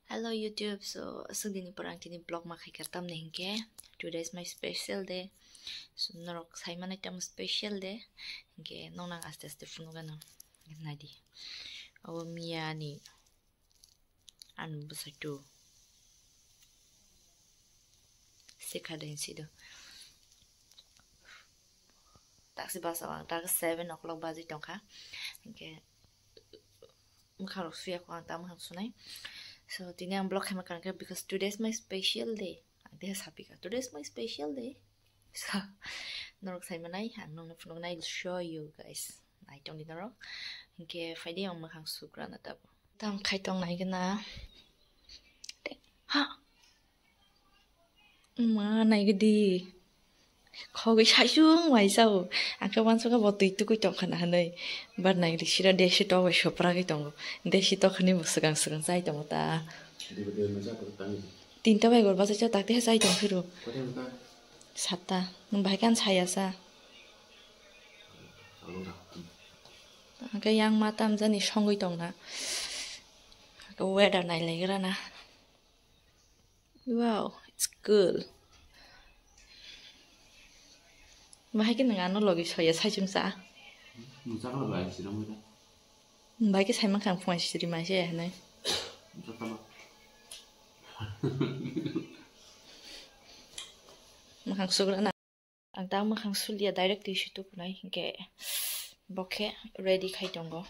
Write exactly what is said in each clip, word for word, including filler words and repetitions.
Hello YouTube, so aswk dini pora ang tini vlog ma khaikha, tamni hinkhe today is my special day. So norok sai manai tamo special day, hinkhe nokno ang aste aste phunukgano naidi. Abo Mia ni ani bwsai tu. Sikha den sido. Taksi bus ang tak seven o'clock baji tongkha. Hinkhe mwkhang rok suya kho ang ta mwkhang sunai. So tini ang vlog khaima kankhe because today is my special day. Ang teha sapika today is my special day. So norok sai manai ang nokno phunuknai, I'll show you guys. Nai tongdi norok. Hinkhe phaidi ang mwkhang sugrana tabo. Tam khai tong nai gana. Ha. Ma nai gidi. Khogwi saisung mai sao. Ang khe uansukha bo twi tukui tongkha na hinwi. Bar nai gidi sira desi tok bai sopragwi tongo. Desi tok hinwi bo swkang swkang chai tongo ta. Tinta bai gor bachai cha takte chai tong phiro. Satta. Nwng bahai khe ang saya sa. Hwnkhe yang ma tamjani songwi tongna. Hwnkhe weather nailaigrana. Wow, it's cool. Bahai khe nwng ano logi soya saichung cha. Nwng chakla bai sirang bai da. Bahai khe saimang kha ang phungai siri mai se hinwi. Nwng chakla ba. Mwkhang sugrana. Ang ta mwkhang sulia direct twi se tukunai hinkhe bo khe ready khai tongo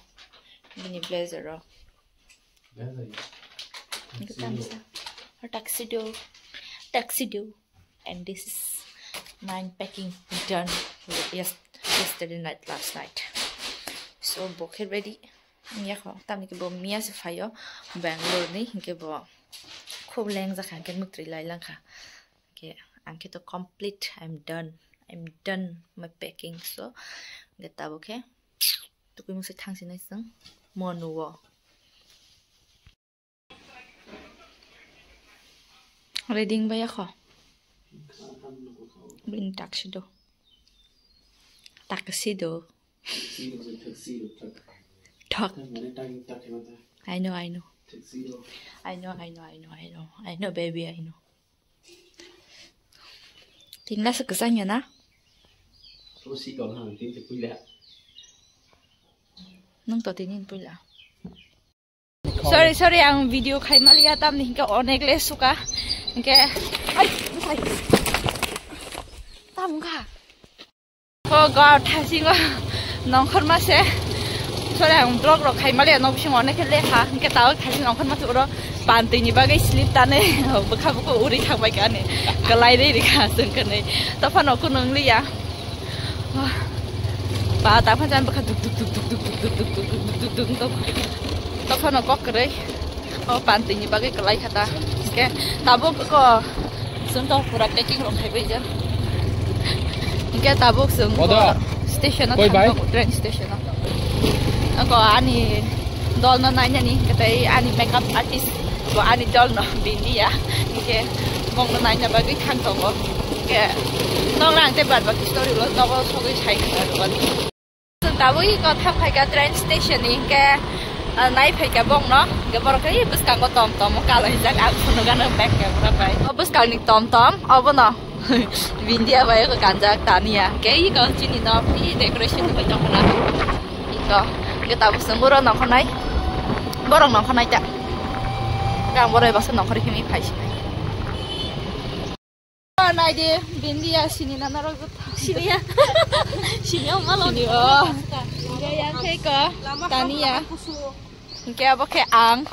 bini blazer rok. Hinkhe tamsa tuxedo, tuxedo, and this is mine packing done yes, yesterday night, last night. So bo khe ready. Yakho tamni khe bo Mia se phaio Bangalore ni, hinkhe bo khub leng jakha hinkhe mwktwi lai langkha. Hinkhe ang khe to complete, I'm done, I'm done my packing. So hinkhe tabuk khe tukui mungsa thangsinai chwng monuo. Ready wngbai yakho. Bini taksido. Taksido. Thok. I know, I know. I know, I know, I know, I know. I know, baby, I know. Tingla se kwchang ya na? Nung to tini puila. Sorry, sorry, ang video khai maliya, tamni hinkhe onek le suka. Hinkhe, ai, bwsai. Tam wngkha. Oh God, thasingo nongkhorma se. Sorry, ang vlog rok khai maliya, nok bisingo onek khe lekha. Hinkhe tao thasing nongkhorma se uro pantwi ni bagwi slip tanwi bwkha buku uri thangbai kha ani. Kwlai rwi rikha chwng khe nai. Tophano kunung liya. Ba ta phan jan bwkha duk duk duk duk duk duk duk duk duk duk duk duk duk. Tophano kok kwrwi. O pantwi ni bagwi kwlai kha ta. Hinkhe tabuk ko chwng to pura packing rok khai bai ja. Hinkhe tabuk chwng ko station o thang tongo, train station o. Ko ani dol no nainani, hinkhe tei ani makeup artist bo ani dol no bini ya. Hinkhe bong no naina bagwi thang tongo. Hinkhe nong rang tei bad baki story lo nogo sogwi sai kha. Chwng tabuk iko thang phaikha train station ni, hinkhe, ah, nai phaikha bongno, hinkhe borok khe bwskango tom tom o kalaijak, ang phunukgano back camera bai. O bwskangni tom tom obono Bindia bai eko kanjak Tania, hinkhe iko chini nok ni decoration bai tongkha na. Iko, hinkhe tabuk chwng oro nongkhornai, borok nongkhornai ta. Ang borok bai baksa nongkhorwi himwi phaisinai. Oh, naidi, Bindia sini na norok jotho. Siniya. Siniya, malo. Sini, oh. Hinkhe yang khe ko, Tania. Hinkhe abo khe ang.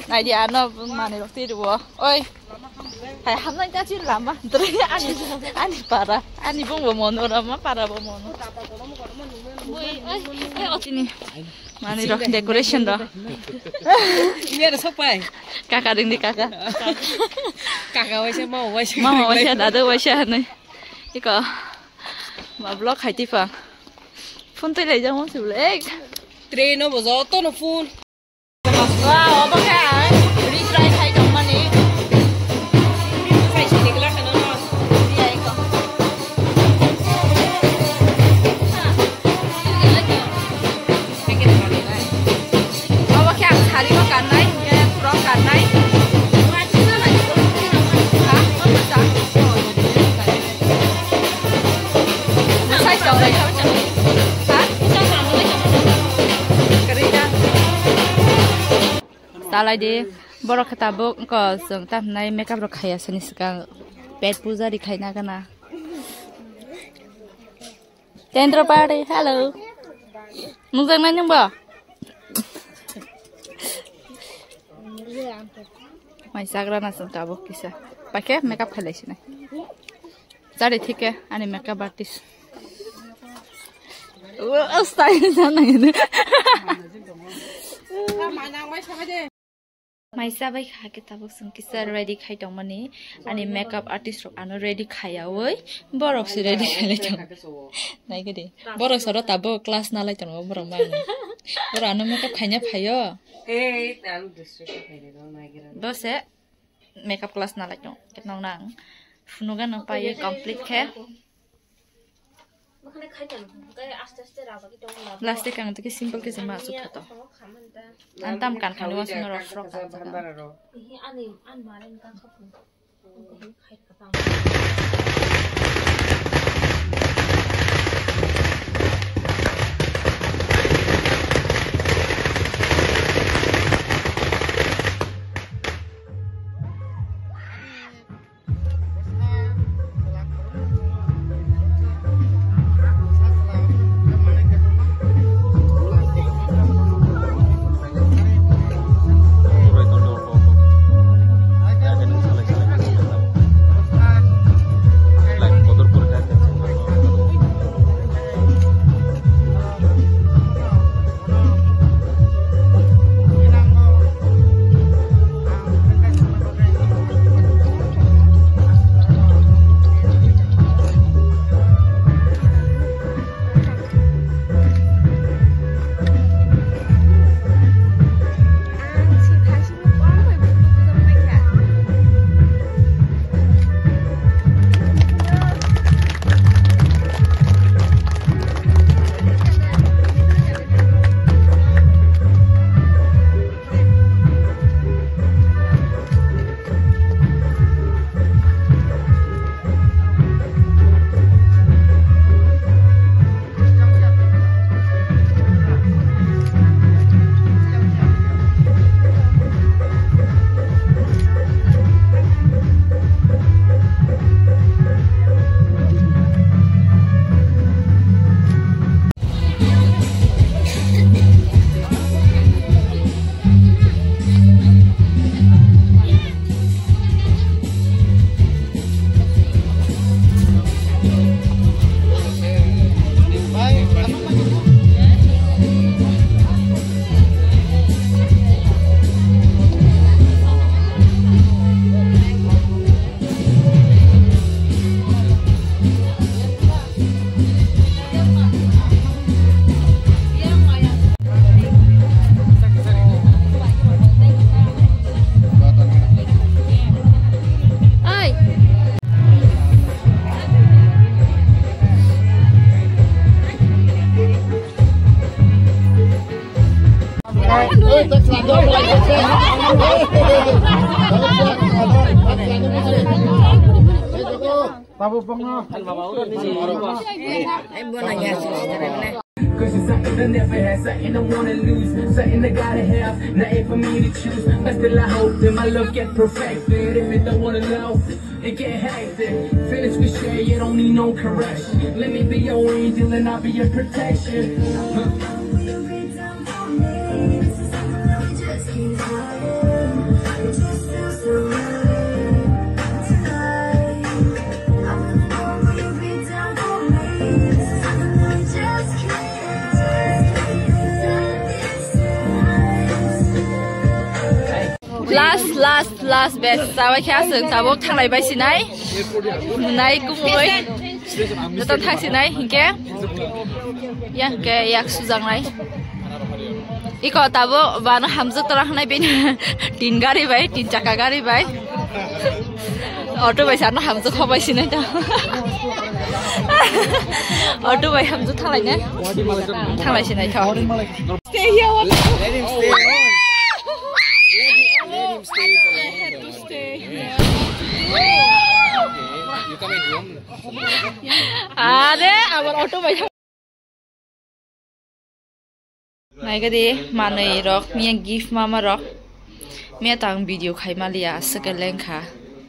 Naidi ano manwi rok twi rwo. Oi. Hai hamnai ta chin lama. Ani, ani para. Ani bung bo mono rama para bo mono. Oi, oi, oi, o chini. Manwi rok decoration rok. Iya rok sok pai. Kaka ding di kaka. Kaka waisa, mama waisa. Mama waisa, dadu waisa hinwi. Iko. Ma vlog khai tipa. Phone twi lai jang mo sibole. Ek. Train o bo joto no phone. Wow, obo khe ang retry khai tongmani. Khai sini kla khana no. Iya, iko. Obo khe ang sari o kannai, hinkhe frock kannai. Talai di, borok khe tabuk ko chwng tamhinai makeup rok khaiya sani swkang pet puja ri khaina gana. Tendro party, hello. Nungjaknai nungbo? Mai chagra na chwng tabuk kisa. Paikhe makeup khailai sinai. Chari thike ani makeup artist. O, o, style jana ini. Mai chabai kha khe tabuk chwng kisa ready khai tongmani. Ani makeup artist rok ano ready khaiyawi borok se ready khailai tong. Naigadi. Borok soro tabuk class nalai tongo borok mang. Borok ano makeup khaina phaio. Dose makeup class nalai tong. Nong nang. Phunuga nang paye complete khe. Plastic ang tiki simple kisa ma asuk photo. Antam kan khani wasung ro frog kan saka. Cause it's something I never had, something I wanna lose, something I gotta have, nothing for me to choose. But still I hope that my love get perfected. If it don't wanna know, it get hectic. Feelings we share, you don't need no correction. Let me be your angel and I'll be your protection. Huh. Last, last, last batch. Sabai khe aswk tabuk thanglai bai sinai. Nai kumui. Joto thang sinai hinkhe. Ya hinkhe yak sujaknai. Iko tabo bano hamjwk tora hwnai bini tin gari bai, tin chakka gari bai. Auto bai sano hamjwk khobai sinai ta. Auto bai hamjwk thalai ne. Thalai sinai tho. Stay here. Let him stay on. Let him, let him stay for longer. You coming home? Are, abar auto bai. Naigadi manwi rok, miya gift mama rok. Miya tang video khai maliya, aswk lengkha.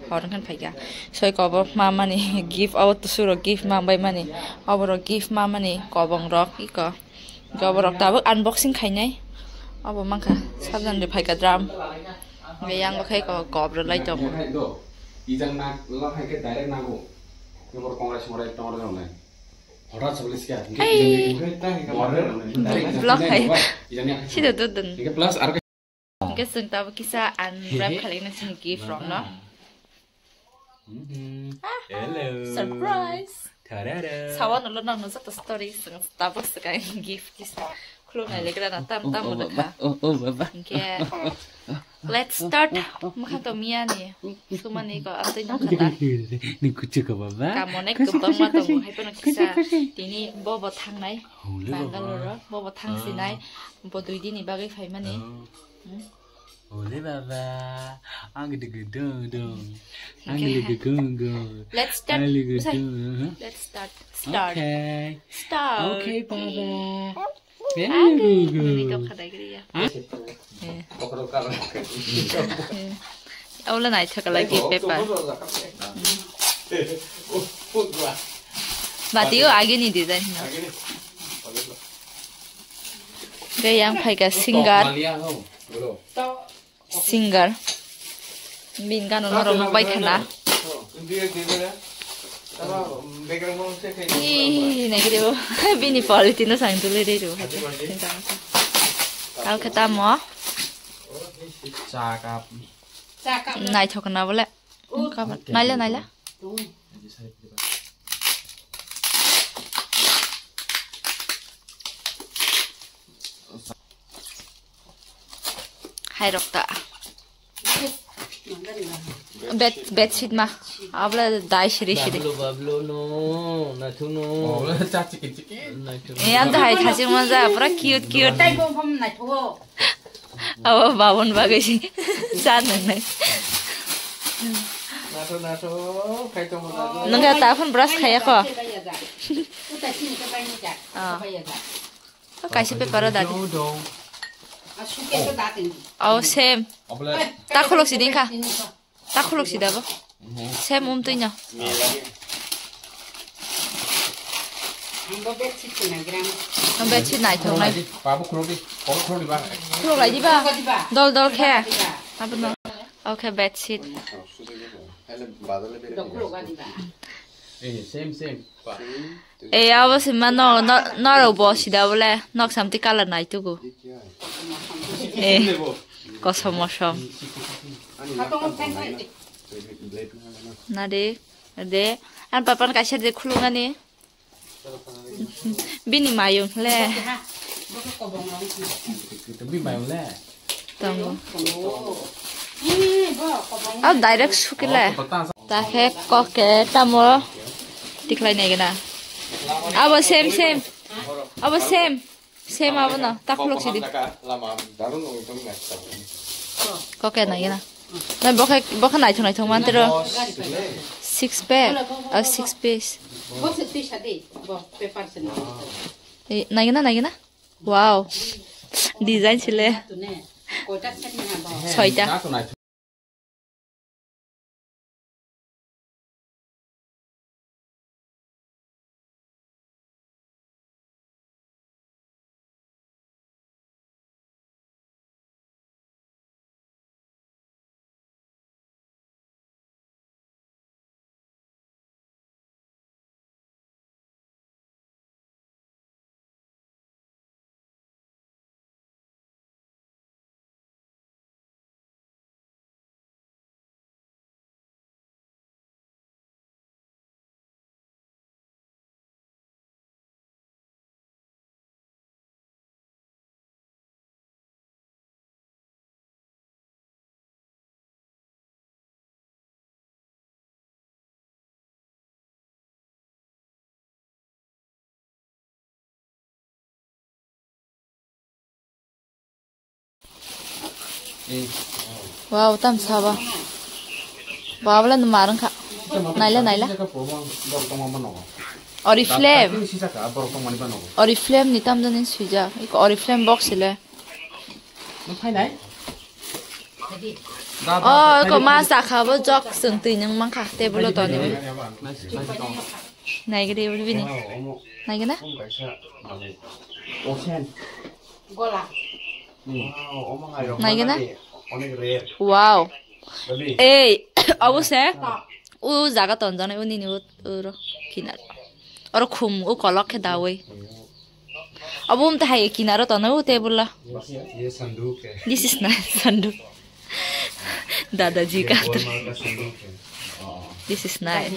Hor wngkhan phaikha. Soi kobok ma mani gift, abo tusuro gift ma bai mani. Oborok gift ma mani kobong rok iko. Goborok tabuk unboxing khainai. Obo mankha sabjani phaikha drum. Hwnkhe yango khe ko kob rwlai tongo. Ijang nak lo hai khe direct nango. Nokor kongrai songrai tongor nai. Hora sabli sia. Hey. Vlog hai. Ijang ni. Sida dudun. Hingke plus ar Hingke chwng tabuk kisa unwrap khlaina chini gift rok no. Mhm. Ah, hello. Surprise. Tarara. Sawan ulo nang nujak to story chwng tabuk swkang gift kisa. Khulumnai legra na tam tam ulo kha. Oh, oh, baba. Hingke let's start. Mukha to miya ni. Sumani ko amtwi nang khata. Ni kuchu ko baba. Kamone kwbangma tongo hai pono kisa. Tini bobo thangnai. Hole baba. Bangalore bobo thangsinai. Bo dui dini bagwi phaimani. Oh. Hmm? Ole baba, ang gede gedong dong. Ang gede gedong dong. Let's start. Ang gede gedong dong, huh? Let's start. Start. Okay. Start. Okay, baba. Very good. Ini kau kadai gede ya. Hah? Eh. Eh. Aula nai thaka lagi paper. Batio agi ni design na. Kaya yang phaika singer. Singer. Bin gano norok nukbai khana. Ih, naikhe bo. Bini quality no sang tuli ri ru. Kal khe tamo. Cha cup. Naithok na bole. Naila, naila. Hai rok ta. Bed, bedsheet ma. Abla dai siri siri. Bablo, bablo, no, naithu no. Oh, cha chiki chiki. Naithu no. Eh, anta hai thaching ma ja, pura cute, cute. Tai bom bom naithu. Abo babon bagwi si. Cha nangnai. Naithu, naithu, khai tong ma ja. Nang ta phone brush khaya ko. Uta chini ka bai ni ja. Ah. Ka bai ya ja. O kaisa paper o dadi. Dong, dong. Oh, same. Obole. Ta khuluk si ding kha. Ta khuluk si dabo. Same um twi no. O bedsheet naithok nai. Babu khuluk di. Khuluk di ba. Khuluk lai di ba. Dol dol khe. Abono. Okay, bedsheet. Eh, same, same. Eh, abo se ma no, no, norok bo sida bole, nok samti colour nai tugo. Eh, kosom mosom. Na de, de, an papan kaisa de khulungani. Bini mayung le. Bini mayung le. Tongo. Tongo. Tongo. Ih, bo, kobong. Oh, direct sukile. Oh, kobong ta. Ta khe kok khe tamo tikhlai nai gana. Abo same, same. Abo same. Same abo no. Ta khuluk sidi. Lama, lama, darun ungtong na. Kok khe nai gana. Na bokhe, bokhe naithok naithok man tero. Six pack. Oh, six piece. Bo se twi sa de. Bo paper se na. Eh, nai gana, nai gana. Wow. Design sile. Soita. Wow, tam saba. Babla no marang kha. Naila, naila. Oriflame. Oriflame ni tam jani suija. Iko Oriflame box ile. Nung phainai? Oh, ko ma sakha bo jok sung twi nung mangkha table o toni. Naigede bini. Naigena? Naigena? Wow. Ei, obo se. U jaga tonjani uni ni uro kinar. Oro khum u kolok khe dawi. Abo umte hai kinaro tono u table la. Ye sanduk hai. This is nice sanduk. Dadaji ka. Ye Walmart ka sanduk hai. Oh. This is nice.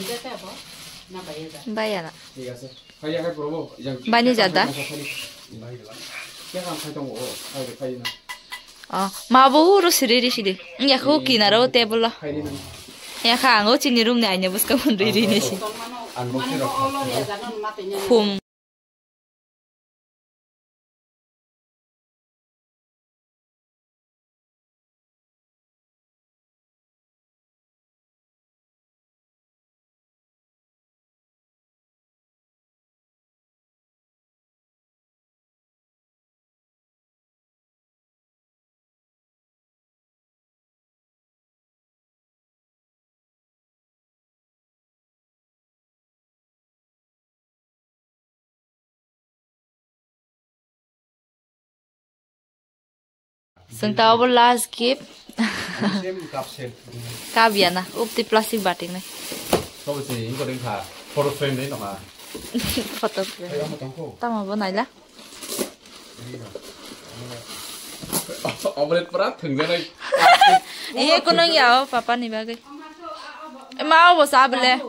Bhaiya na. Thik ase. Bhaiya hai probo. Bani jada. Kya kam khai tongo? Khai khai na. Oh, ma bo uro siri ri sidi. Ya ko kinaro table la. Khai ni na. Ya kha ango chini room ni aina buska mun ri ri ni si. Unboxing rok. Khum. Sengta obo last gift. Same cup, same. Cup ya na, upti plastic bating nai. Kau si ingko ring kha, photo frame dei nokha. Photo frame. Ayo, mo tongko. Tamo bo naila. Omelette pura thwngjanai. Eh, kunung ya o, papa ni bagwi. Eh, ma, obo sa bele.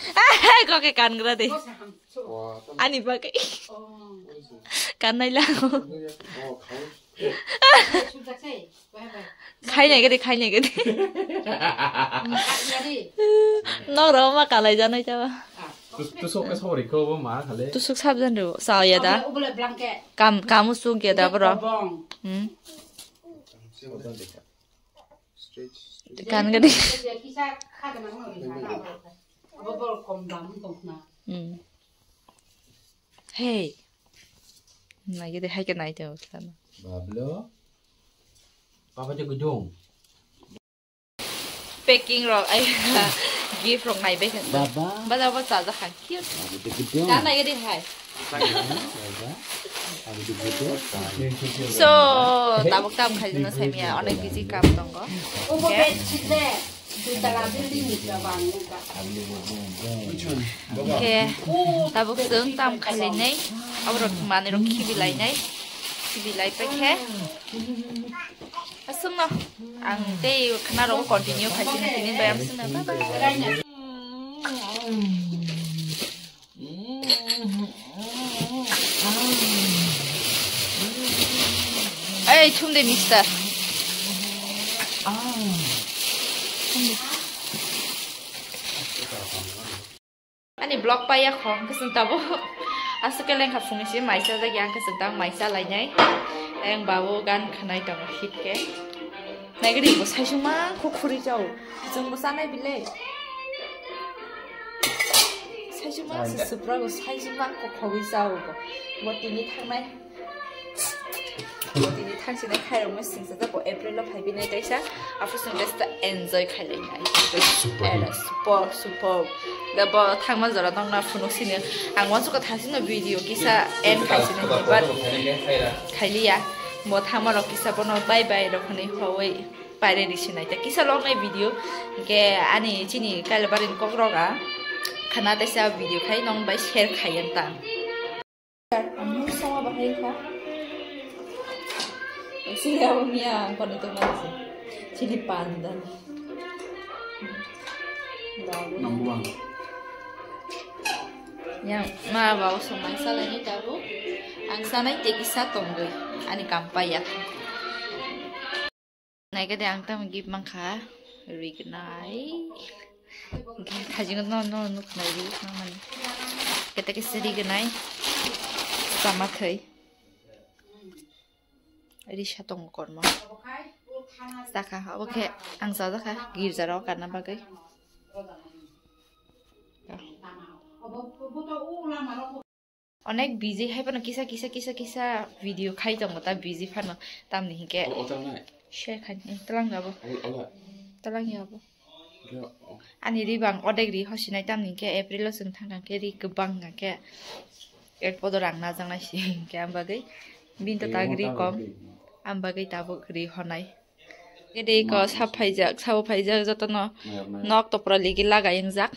Eh, kok ke kan gra de. Ani bagwi. Kan naila. Khai nai gede, khai nai gede. Nok rok ma kalai janai jaba. Tus-, tusuk ke sori ko bo ma khale. Tusuk sabjan ro, sa ya da. Kam, kamu suk ya da bro. Hmm. Kan gede. Hmm. Hey. Nai gede hai ke nai te sana. Bablo. Papa je gudung. Packing rok, ai, gift rok nai bai kha. Baba. Bada bo chaja kha. Cute. Baba je gudung. Ka nai gede hai. Baba. Baba je gudung. So, tabuk tam khai jino sai miya, onek busy kam tongo. Obo bed sheet le. Dui tala building ni ka bang ka. Ke, tabuk chwng tam khailai nai. Aborok manwi rok khibi lai nai. Khibi lai pai khe. Aswkno ang tei khna rok continue khai sini tini bai amswkno. Bye bye. Ei, thum de, mister. Ani vlog paiya kho, hwnkhe chwng tabuk aswk khe lengkha phungni simi maisa jagya, hwnkhe chwng tabuk maisa lainai. Ayang babu gan khwnai tongo hit khe. Naigadi bo saisuma kho khuri chao. Chwng bo chanai bile. Saisuma se supra bo saisuma kho khogwi chao bo. Bo tini thangnai. Bo tini thangsinai khairokma singsa jako April o phaibi nai kaisa. After some just enjoy khailainai. Super. Era super, super. Da bo thangma jora nokna phunuk sini. Ang wansukha thangsinai video kisa end khaisini but khailiya. Bo thangma rok kisa bono bye bye rok hwnwi hoi. Paire risinai ta kisa loknai video. Hwnkhe ani chini Kailabari ni kokrok a khana teisa video khai nong bai share khai yang ta. Ang nung sama bahai kha. Sini abo miya ang kono to nang si. Chini pandan. Number one. Yang ma ba o somai salai ni tabu. Ang sanai te kisa tongwi ani kampaya. Naikhe de ang tamo gift mankha, rignai. Hwnkhe thajingo no, no nuknai ri nangmani. Kete kisa rignai. Sama thai. Risa tongo kormo. Saka, obo khe ang chajakha, girja rok karna bagwi. Onek busy hai phano kisa, kisa, kisa, kisa video khai tongo ta busy phano. Tamni hinkhe O, o, tang nai. Share khai, eh, talang jabo. O, o, la. Talang jabo. Khe, o. Ani ri bang odek ri hosinai tamni hinkhe April o chwng thang thang khe ri kwbang hwnkha khe. Ek podo rang najaknai si hinkhe am bagwi. Bini to Tei tag ri omo kom. Tang ri. Am bagwi tabuk ri honai. Ede ko sap phaijak, sabo phaijak jotono nok topra ligi lagai wngjak.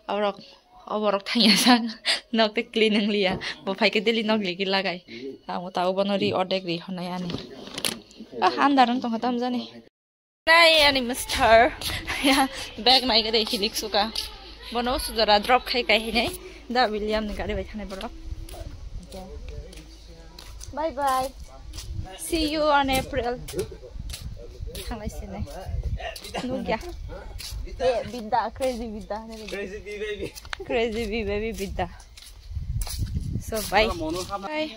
Aborok, oborok thangya sak nok te clean wngliya. Bo phaikhe daily nok ligi lagai. Amo tabuk bono ri ordek ri honai ani. Ah, andar wng tongkha tamjani. Nai ani mister. Ya, bag nai gade hilik suka. Bono sujara drop khai kai hinai. Da William ni gari bai thanai borok. Bye bye. See you on April. Thanglai sini. Nugya. Eh, Bidda, crazy Bidda. Crazy B baby. Crazy B baby Bidda. So bye. Bye.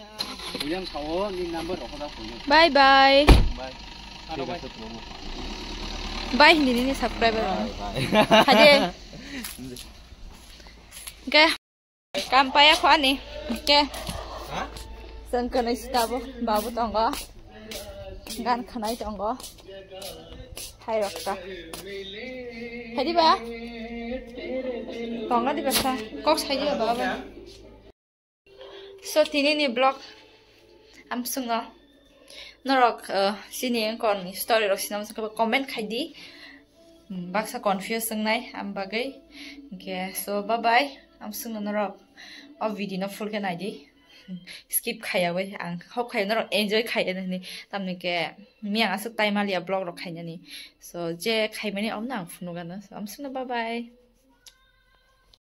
Bye bye. Bye hindi nini subscriber. Bye. Haje. Oke. Kampaya kho ani. Ke? Chwng kwnwi si tabuk, babu tongo. Gan khanai tongo. Hai rok ta. Hai di ba? Tongo di ba sa? Kok sai di ba ba? So, tini ni vlog amswngno norok, uh, sini wngkon ni story rok sinam saka comment khai di. Hmm, baksa confuse wngnai am bagwi. Hwnkhe, so, bye bye. Amswngno norok o video no full khe nai di. Skip khaiyawi ang hope khai norok enjoy khai nini. Tamni khe miyang aswk time aliya vlog rok khainani. So, je khaimani omno ang phunugano. So, amswngno bye bye.